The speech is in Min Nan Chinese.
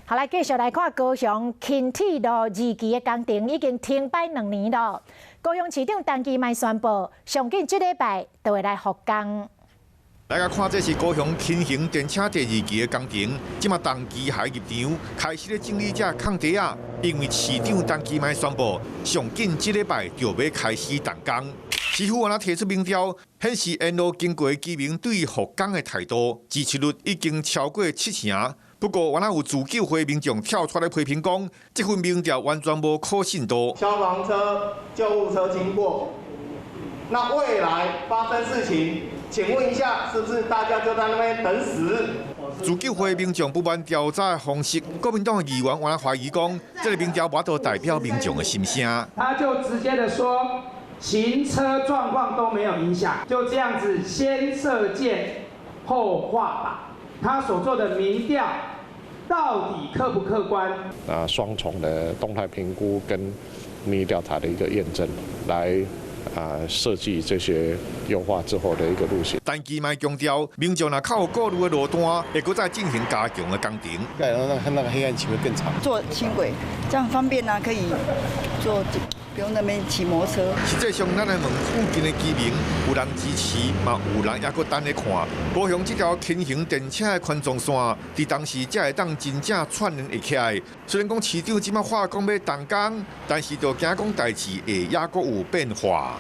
好，來繼續來看高雄輕鐵路二期的工程已經停擺2年了。高雄市長陳其邁宣布，上緊這禮拜就會來復工。來共看，這是高雄輕型電車第二期的工程，這馬重機械入場，開始咧整理這空地仔。因為市長陳其邁宣布，上緊這禮拜就欲開始動工。市府敢若提出民調，顯示沿路經過的居民對復工的態度，支持率已經超過七成。不過，敢若有自救會民眾跳出來批評講，這份民調完全無可信度。消防車、救護車經過，那未來發生事情，請問一下，是不是大家就在那邊等死？自救會民眾不滿調查的方式，國民黨的議員敢若懷疑講，這個民調無法度代表民眾的心聲。他就直接的說，行車狀況都沒有影響，就這樣子先射箭後畫靶。他所做的民調到底客不客觀？啊，雙重的動態評估跟民意調查的一個驗證，來設計這些優化之後的一個路線。陳其邁強調，民眾若較有顧慮的路段，會閣再進行加強的工程。然後那個黑暗期會更長。坐輕軌這樣方便啊，可以坐，不用那邊騎摩托車。實際上，咱來問附近的居民，有人支持，嘛有人猶閣等咧看。高雄這條輕型電車的環狀線，佇當時才會當真正串聯會起來。雖然講市長這馬話講欲動工，但是就驚講代誌會猶閣有變化。